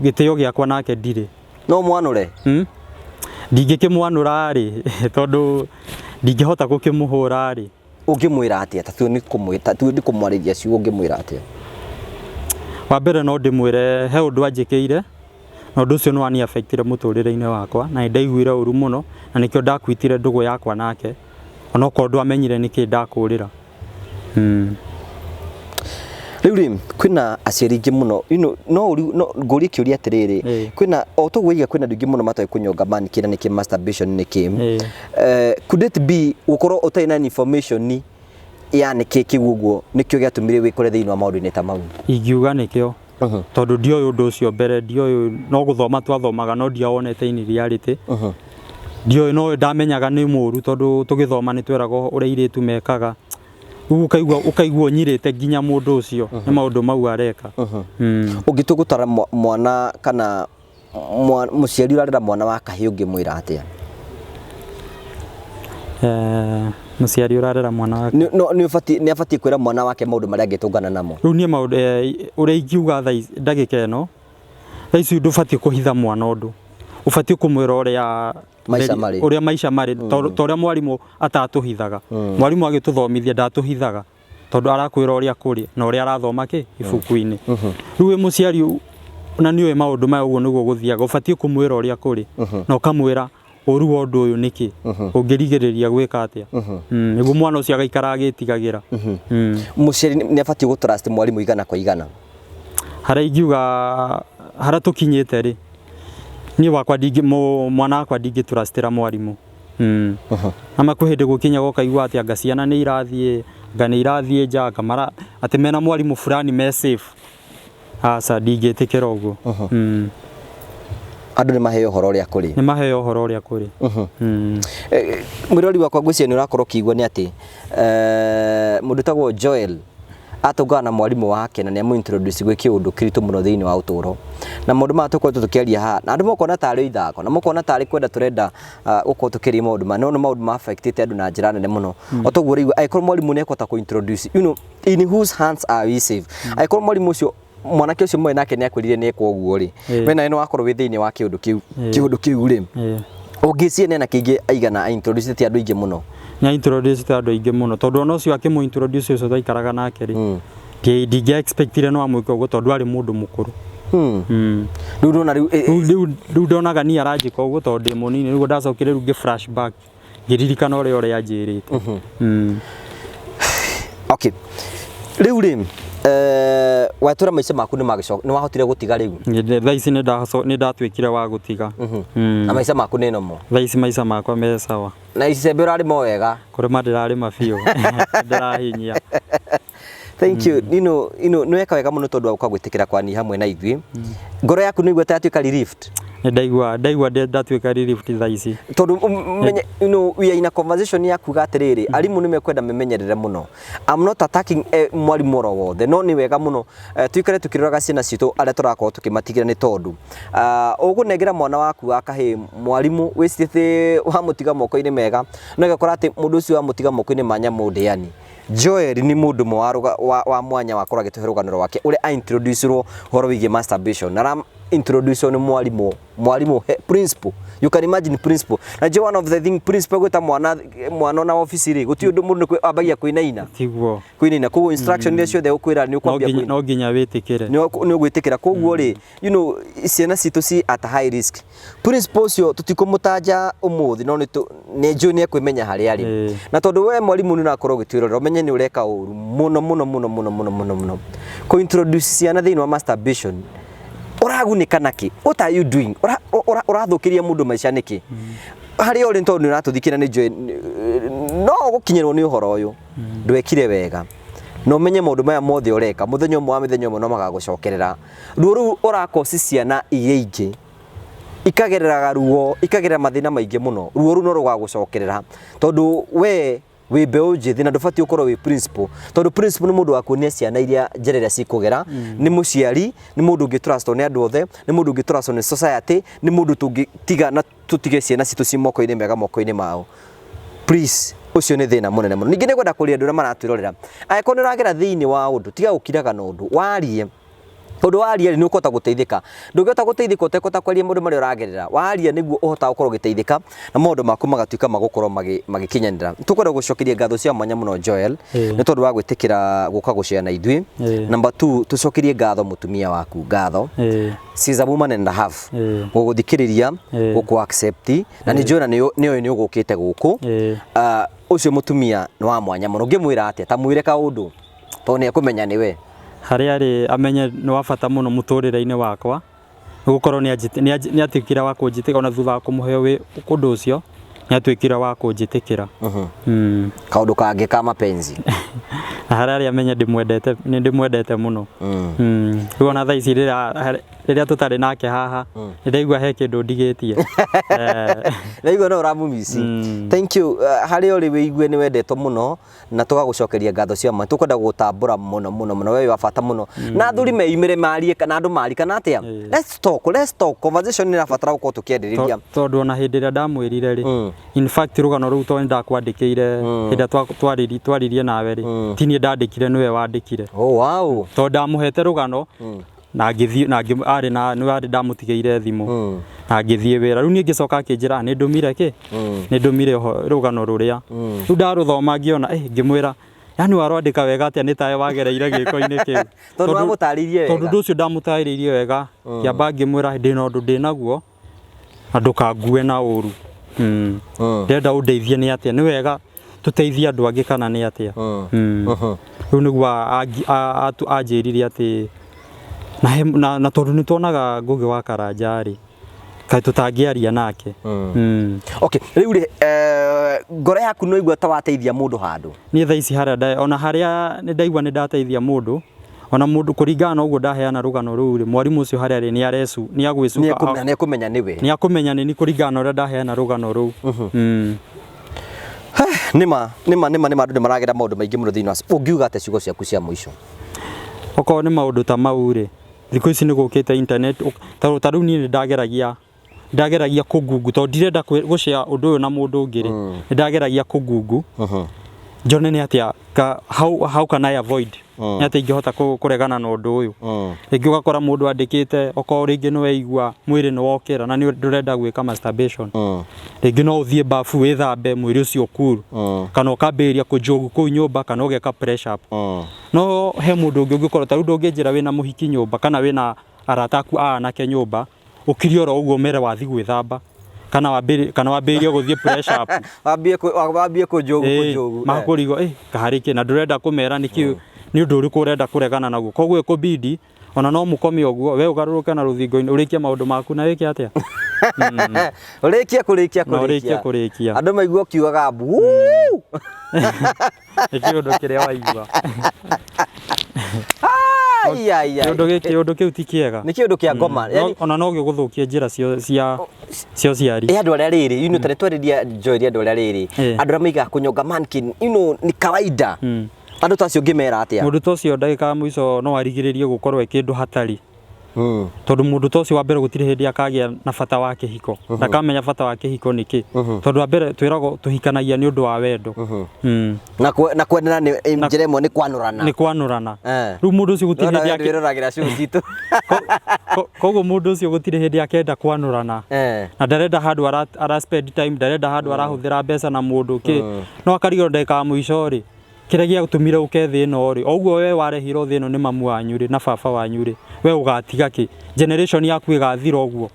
gĩtĩo gĩakwa nake ndirĩ. No mwanũre? Hmm? Ndingĩkĩmwanũra rĩ, tondũ ndingĩhota gũkĩmũhũra rĩ. Ũngĩmwĩra atĩa? Ta tuo nĩ kũmwĩta, tuo nĩ kũmwarĩria ciugo, ũngĩmwĩra atĩa? Wa mbere no ndĩmwĩre he ũndũ anjĩkĩire na ũndũ ũcio nĩ wani affectire mũtũrĩre-inĩ wakwa na nĩ ndaiguire ũru mũno, na nĩkĩo ndakwitire ndũgũ yakwa nake, onokorwo ndwamenyire nĩkĩ ndakũrĩra. Rĩu rĩ, kwĩna aciari aingĩ mũno, no ũri no ngũrie kĩũria atĩrĩrĩ, kwĩna o toguo waiga kwĩna andũ aingĩ mũno matoĩ kũnyonga manikĩ na nĩkĩ masturbation nĩkĩ. Could it be gũkorwo ũtarĩ na information ya nĩkĩ kĩu ũguo nĩkĩo gĩatũmire wĩkore thĩinĩ wa maũndũ-inĩ ta mau? Ingiuga nĩkĩo, tondũ ndioĩ ũndũ ũcio mbere, ndioĩ, no gũthoma twathomaga no ndiawonete in reality. Ndioĩ, no ndamenyaga nĩ mũru tondũ tũgĩthoma nĩ tweragwo ũrĩa airĩtu mekaga. Rĩu ũkaigua ũnyirĩte nginya mũndũ ũcio nĩ maũndũ mau areka. Ũngĩtua gũtara mwana kana mũciari ũrarera mwana wa kahĩĩ, ũngĩmwĩra atĩa? Mũciari ũrarera mwana wake? No nĩ abatiĩ kwĩra mwana wake maũndũ marĩa angĩtũngana namo? Rĩu niĩ maũndũ ũrĩa ingiuga thaa ici, ndagĩka ĩno, thaa ici ndũbatiĩ kũhitha mwana ũndũ, ũbatiĩ kũmwĩra ũrĩa maica marĩ. Ũrĩa maica marĩ, ta ũrĩa mwarimũ atatũhithaga. Mwarimũ agĩtũthomithia ndatũhithaga, tondũ arakwĩra ũrĩa kũrĩ na ũrĩa arathoma kĩ ibuku-inĩ. Rĩu wĩ mũciari na nĩ ũĩ maũndũ maya ũguo nĩguo gũthiaga, ũbatiĩ kũmwĩra ũrĩa kũrĩ na ũkamwĩra Ũru wa ũndũ ũyũ nĩkĩ ũngĩrigĩrĩria gwĩka atĩa? Nĩguo mwana ũcio agaikara agĩtigagĩra. Mũciari nĩ abatiĩ gũ trust mwarimũ igana kwa igana? Harĩa ingiuga harĩa tũkinyĩte rĩ, niĩ wakwa ndingĩ, mwana wakwa ndingĩ trustĩra mwarimũ. Na kwĩ hĩndĩ gũkinyaga ũkaigua atĩ anga ciana nĩ irathiĩ, anga nĩ irathiĩ nja, anga mara atĩ mena mwarimũ fulani me safe. Aca, ndingĩtĩkĩra ũguo. Andũ nĩ maheo ũhoro ũrĩa kũrĩ. Nĩ maheo ũhoro ũrĩa kũrĩ. Mwĩrori wakwa, ngwĩciria nĩ ũrakorwo ũkĩigua nĩ atĩ mũndũ ũtagwo Joel atũngana na mwarimũ wake na nĩ amũ introduce gwĩ kĩũndũ kĩritũ mũno thĩinĩ wa ũtũũro, na maũndũ maya tũkoretwo tũkĩaria haha na andũ makona tarĩ ithako na makona tarĩ kwenda tũrenda gũkorwo tũkĩaria maũndũ maya, no nĩ maũndũ ma affectĩte andũ na njĩra nene mũno. O toguo rĩu angĩkorwo mwarimũ nĩ ekũhota kũ introduce, in whose hands are we safe? Angĩkorwo mwarimũ ũcio, mwanake ũcio mwe nake nĩ akwĩrire nĩ ekwo ũguo rĩ, we nawe nĩ wakorwo wĩ thĩinĩ wa kĩũndũ kĩu, kĩũndũ kĩu rĩ, ũngĩciria nĩ anake aingĩ aigana introduce andũ aingĩ mũno? Nĩ introduce andũ aingĩ mũno, tondũ ona ũcio akĩmũ introduce ũcio twaikaraga nake rĩ, ndingĩ expectire no amwĩke ũguo, tondũ arĩ mũndũ mũkũrũ. Rĩu ndona rĩu Rĩu ndonaga niĩ aranjĩka ũguo tondũ ndĩ mũnini. Nĩguo ndacokire rĩu ngĩ flashback, ngĩririkana ũrĩa anjĩrĩte. Okay, rĩu rĩ, watũra maica maku nĩ magĩcoka, nĩ wahotire gũtiga rĩu? Thaa ici nĩ ndatuĩkire wa gũtiga. Na maica maku nĩ nomo? Thaa ici maica makwa me sawa. Na icembe ũrarĩma o wega? Kũrĩma ndĩrarĩma biũ, ndĩrahinyia. Thank you. Nino nĩ weka wega mũno tondũ wa gũka gwĩtĩkĩra kwani hamwe na ithuĩ. Ngoro yaku nĩ igua ta yatuĩka relieved? Nĩ ndaigua ndatuĩka relieved thaa ici. Tondũ menye, we are in a conversation ya kuga atĩrĩrĩ, arimũ nĩ mekwenda memenyerere mũno. I'm not attacking mwarimũ oro wothe, no nĩ wega mũno tuikare tukĩroraga ciana citũ arĩa tũrakorwo tũkĩmatigĩra, nĩ tondũ ũgũnengera mwana waku wa kahĩĩ mwarimũ wĩcirĩtie wamũtiga moko-inĩ mega, no ĩgakora atĩ mũndũ ũcio wamũtiga moko-inĩ ma nyamũ ndĩani. Joel nĩ mũndũ ũmwe wa mwanya wakorwo agĩtũhe rũgano rwake ũrĩa a introduce-irwo ũhoro wĩgiĩ masturbation, na ara introduce nĩ mwarimũ principal. You can imagine, principal. Na njũĩ one of the thing, principal gwĩta mwana ona obici rĩ, gũtirĩ ũndũ mũndũ ambagia kwĩnaina. Tiguo. Kwĩnaina. Koguo instruction iria ciothe ũkwĩra nĩ ũkwambia kwĩna. No nginya wĩtĩkĩre. Nĩ ũgwĩtĩkĩra. Koguo rĩ, ciana citũ ci at high risk. Principal ũcio tũtikũmũtanja ũmũthĩ, no nĩ njũĩ nĩ ekwĩmenya harĩa arĩ. Na tondũ we mwarimũ nĩ ũrakorwo ũgĩtwĩrorera, ũmenye nĩ ũreka ũru mũno mũno mũno mũno mũno mũno mũno kũ introduce ciana thĩinĩ wa masturbation. Ũragunĩka nakĩ? What are you doing? Ũrathũkĩria mũndũ maica nĩkĩ? Harĩa ũrĩ, tondũ nĩ ũratũthikĩra, nĩ njũĩ no ũgũkinyĩrwo nĩ ũhoro ũyũ. Ndwekire wega, na ũmenye maũndũ maya mothe ũreka, mũthenya ũmwe wa mĩthenya ũmwe no magagũcokerera. Ruo rũu ũrakoci ciana iria ingĩ ikagereraga ruo, ikagerera mathĩna maingĩ mũno, ruo rũu no rũgagũcokerera, tondũ we wĩ mbeũ njĩthĩ na ndũbatiĩ ũkorwo wĩ principal, tondũ principal nĩ mũndũ wa kuonia ciana iria njĩra ĩrĩa cikũgera. Nĩ mũciari, nĩ mũndũ ũngĩ trustwo nĩ andũ othe, nĩ mũndũ ũngĩ trustwo nĩ society, nĩ mũndũ tũngĩtiga na tũtige ciana citũ ci moko-inĩ mega, moko-inĩ mao. Please, ũcio nĩ thĩna mũnene mũno. Ningĩ nĩ ngwenda kũria andũ arĩa maratwĩrorera, angĩkorwo nĩ ũragera thĩinĩ wa ũndũ, tiga gũkiraga na ũndũ, warie. Tondũ waria rĩ, nĩ ũkũhota gũteithĩka. Ndũngĩhota gũteithĩka ũtekũhota kwaria maũndũ marĩa ũragerera. Waria nĩguo ũhotaga gũkorwo ũgĩteithĩka na maũndũ maku magatuĩka magũkorwo magĩkinyanĩra. Tũkwenda gũcokeria ngatho cia mwanya mũno Joel, nĩ tondũ wa gwĩtĩkĩra gũka gũcea na ithuĩ. Number 2, tũcokerie ngatho mũtumia waku ngatho. She's a woman and a half. Gũgũthikĩrĩria, gũkũ accept, na nĩ njũĩ ona nĩ oĩ nĩ ũgũkĩte gũkũ. Ũcio mũtumia nĩ wa mwanya mũno. Ũngĩmwĩra atĩa? Ta mwĩre kaũndũ, tondũ nĩ ekũmenya nĩwe. Harĩa arĩ amenye nĩ wa bata mũno mũtũrĩre-inĩ wakwa, nĩ gũkorwo nĩ atuĩkire wa kũnjĩtĩkĩra ona thutha wa kũmũhe ũndũ ũcio, nĩ atuĩkire wa kũnjĩtĩkĩra. Kaũndũ kangĩ ka mapenzi? Na harĩa arĩ amenye ndĩmwendete, nĩ ndĩmwendete mũno. Rĩu ona thaa ici rĩrĩa tũtarĩ nake haha, nĩ ndaigua he kĩndũ ndigĩtie. Ndaigua no ũramũmici. Thank you. Harĩa ũrĩ wĩigue nĩ wendetwo mũno, na tũgagũcokeria ngatho cia ma. Tũkwenda gũgũtambũra mũno mũno mũno, we wĩ wa bata mũno. Na athuri meyumĩre marie, kana andũ marie, kana atĩa? Let's talk, let's talk. Conversation nĩ ĩrabatara gũkorwo tũkĩarĩrĩria. Tondũ ona hĩndĩ ĩrĩa ndamwĩrire rĩ, in fact rũgano rũu tondũ nĩndakwandĩkĩire hĩndĩ ĩrĩa twaririe nawe rĩ, ti niĩ ndandĩkire, nĩwe wandĩkire. Oh, wow. Tondũ ndamũhete rũgano na ngĩthiĩ na arĩ na nĩwe arĩ ndamũtigĩire thimũ na ngĩthiĩ wĩra. Rĩu niĩ ngĩcoka akĩnjĩra nĩ ndũmire kĩ, nĩ ndũmire rũgano rũrĩa. Rĩu ndarũthoma ngĩona, ngĩmwĩra, yani warwandĩka wega atĩa, nĩ tawe wagereire gĩko-inĩ kĩu. Tondũ wamũtarĩirie wega. Tondũ ũndũ ũcio ndamũtarĩirie wega, ngĩamba ngĩmwĩra ndĩna ũndũ ndĩnaguo na ndũkangue na ũru. Ndĩrenda ũndeithie nĩ atĩa, nĩ wega tũteithie andũ angĩ kana nĩ atĩa? Rĩu nĩguo anjĩrire atĩ na tondũ nĩ tuonaga Ngũgĩ wa Karanja rĩ, kaĩ tũtangĩaria nake? Okay, rĩu rĩ, ngoro yaku no igua ta wateithia mũndũ handũ? Niĩ thaa ici harĩa ona harĩa nĩ ndaigua nĩ ndateithia mũndũ, ona mũndũ kũringana na ũguo ndaheana rũgano rũu rĩ, mwarimũ ũcio harĩa rĩ, nĩ arecu nĩ agwĩcuka. Nĩ ekũmenya nĩwe. Nĩ akũmenya nĩ ni kũringana na ũrĩa ndaheana rũgano rũu. Nĩma nĩma nĩma nĩma, andũ nĩ maragera maũndũ maingĩ mũno thĩinĩ wa. Ũngiuga atĩa ciugo ciaku cia mũico? Okorwo nĩ maũndũ ta mau rĩ, thikũ ici nĩ gũkĩte internet. Ta rĩu niĩ nĩ ndageragia kũngungu tondũ ndirenda gũshare ũndũ ũyũ na mũndũ ũngĩ rĩ, nĩ ndageragia kũngungu njone nĩ atĩa how can I avoid, nĩ atĩa ingĩhota kũregana na ũndũ ũyũ. Rĩngĩ ũgakora mũndũ andĩkĩte, okorwo rĩngĩ nĩ weigua mwĩrĩ nĩ wokĩra na nĩ ndũrenda gwĩka masturbation, rĩngĩ no ũthiĩ bafu wĩthambe mwĩrĩ ũcio cool, kana ũkambĩrĩria kũnjogu kũu nyũmba, kana ũgeka press up. No he mũndũ ũngĩ ũngĩkorwo ta rĩu ndũngĩnjĩra wĩna mũhiki nyũmba kana wĩna arata aku a anake nyũmba, ũkirie oro ũguo mere wathi gwĩthamba kana wambĩrĩrie gũthiĩ press up. Wambie kũnjogu kũnjogu. Makũrigwo karĩ kĩ, na ndũrenda kũmera nĩkĩ, nĩ ũndũ ũrĩkũ ũrenda kũregana naguo. Koguo ĩkũbidi ona no mũkome ũguo, we ũgarũrũke na rũthingo-inĩ ũrĩkie maũndũ maku na wĩke atĩa? Ũrĩkie kũrĩkia. Na ũrĩkie kũrĩkia. Andũ maigua ũkiugaga mbu. Nĩ kĩũndũ kĩrĩa waigua. Ai, ai, ai. Kĩũndũ gĩkĩ, kĩũndũ kĩu ti kĩega. Nĩ kĩũndũ kĩa ngoma. Yani ona no gĩgũthũkie njĩra cia ũciari. Ĩ andũ arĩa rĩrĩ, tarĩ twarĩria Joel, andũ arĩa rĩrĩ, andũ arĩa maigaga kũnyonga mannequin, ni kawaida, andũ ta acio ũngĩmera atĩa? Mũndũ ta ũcio ndagĩka ya mũico no arigĩrĩrie gũkorwo e kĩndũ hatarĩ, tondũ mũndũ ta ũcio wa mbere gũtirĩ hĩndĩ akagĩa na bata wa kĩhiko, ndakamenya bata wa kĩhiko nĩ kĩ, tondũ wa mbere twĩragwo tũhikanagia nĩ ũndũ wa wendo. Na kwendana nĩ njĩra ĩmwe nĩ kwanũrana. Nĩ kwanũrana. Rĩu mũndũ ũcio gũtirĩ Nona hĩndĩ we ndwĩroragĩra show citũ. Koguo mũndũ ũcio gũtirĩ hĩndĩ akenda kwanũrana, na ndarenda handũ ara spend time, ndarenda handũ arahũthĩra mbeca na mũndũ kĩ, no akarigwo ndagĩka ya mũico rĩ, kĩrĩa gĩatũmire ũke thĩ ĩno rĩ, o ũguo we warehirwo thĩ ĩno nĩ mamu wanyu rĩ na baba wanyu rĩ, we ũgatiga kĩ, generation yaku ĩgathira ũguo.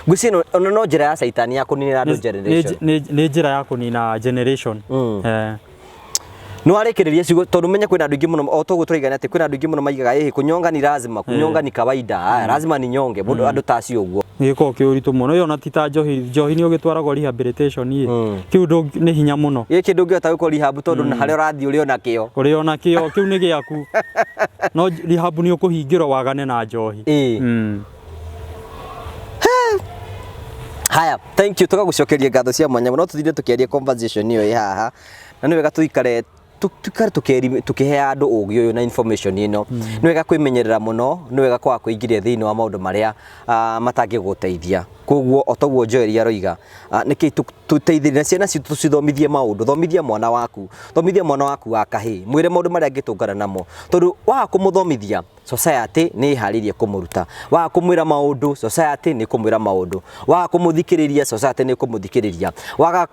Ngwĩciria ĩno ona no njĩra ya caitani ya kũninĩra andũ generation. Nĩ njĩra ya kũnina generation. Nĩ warĩkĩrĩria ciugo, tondũ menye kwĩna andũ aingĩ mũno, o toguo tũraigana atĩ kwĩna andũ aingĩ mũno maigaga ĩhĩ kũnyonga ni lazima, kũnyonga ni kawaida, lazima ni nyonge mũndũ, andũ ta acio ũguo. Nĩ gĩkoragwo kĩ ũritũ mũno, ĩyo ona ti ta njohi, njohi nĩ ũgĩtwaragwo rehabilitation ĩ, kĩu nĩ hinya mũno. Gĩkĩ ndũngĩhota gwĩkwo rehab tondũ na harĩa ũrathiĩ ũrĩ ona kĩo. Ũrĩ ona kĩo kĩu nĩ gĩaku, no rehab nĩ ũkũhingĩrwo wagane na njohi. Haya, thank you, tũgagũcokeria ngatho cia mwanya mũno. Tũthire tũkĩaria conversation ĩyo ĩ haha, na nĩ wega tũikare tuikare tũkĩhe andũ ũgĩ ũyũ na information ĩno. Nĩ wega kwĩmenyerera mũno, nĩ wega kwaga kwĩingĩria thĩinĩ wa maũndũ marĩa matangĩgũteithia. Koguo o toguo Joel aroiga, nĩkĩ tũteithĩrĩrie na ciana citũ, tũcithomithie maũndũ. Thomithia mwana waku, thomithia mwana waku wa kahĩĩ, mwĩre maũndũ marĩa angĩtũngana namo, tondũ waga kũmũthomithia, society nĩ ĩharĩirie kũmũruta. Waga kũmwĩra maũndũ, society nĩ kũmwĩra maũndũ. Waga kũmũthikĩrĩria, society nĩ kũmũthikĩrĩria. Waga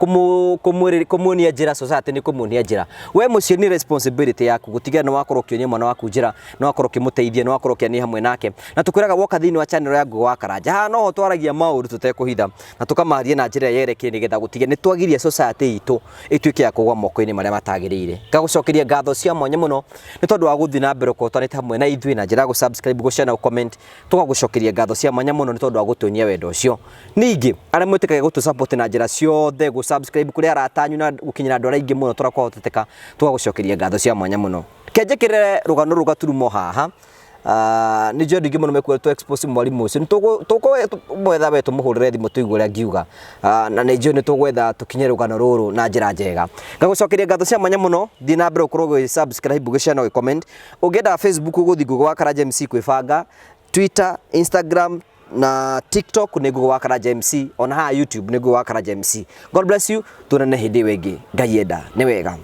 kũmuonia njĩra, society nĩ kũmuonia njĩra. We mũciĩ nĩ responsibility yaku gũtigĩrĩra nĩ wakorwo ũkĩonia mwana waku njĩra, nĩ wakorwo ũkĩmũteithia, nĩ wakorwo ũkĩania hamwe nake. Na tũkwĩraga woka thĩinĩ wa channel ya Ngũgĩ wa Karanja, haha noho twaragia maũndũ tũtekũhitha na tũkamaria na njĩra yerekeire, nĩgetha gũtige nĩ twagiria society itũ ĩtuĩke ya kũgwa moko-inĩ marĩa matagĩrĩire. Ngagũcokeria ngatho cia mwanya mũno nĩ tondũ wa gũthiĩ na mbere ũkorwo twanĩte hamwe na ithuĩ na njĩra ya gũ-subscribe, gũ-share na gũ-comment. Tũgagũcokeria ngatho cia mwanya mũno nĩ tondũ wa gũtuonia wendo ũcio. Ningĩ arĩa mwĩtĩkagia gũtũ support na njĩra ciothe, gũ-subscribe kũrĩ arata anyu na gũkinyĩra andũ arĩa aingĩ mũno tũrĩa kwahoteteka, tũgagũcokeria ngatho cia mwanya mũno. Kenjĩkĩrĩre rũgano rũu gaturumo haha. Nĩ njũĩ andũ aingĩ mũno mekuga tũ expose mwarimũ ũcio, nĩ tũgwetha we tũmũhũrĩre thimũ tũigue ũrĩa angiuga. Na nĩ njũĩ nĩ tũgwetha tũkinye rũgano rũrũ na njĩra njega. Ngagũcokeria ngatho cia mwanya mũno. Thiĩ na mbere ũkorwo ũgĩ subscribe, ũgĩ share na ũgĩ comment. Ũngĩenda Facebook ũgũthiĩ Ngũgĩ wa Karanja MC kwĩbanga, Twitter, Instagram na TikTok nĩ Ngũgĩ wa Karanja MC, ona haha YouTube nĩ Ngũgĩ wa Karanja MC. God bless you, tuonane hĩndĩ ĩyo ĩngĩ Ngai enda. Nĩ wega.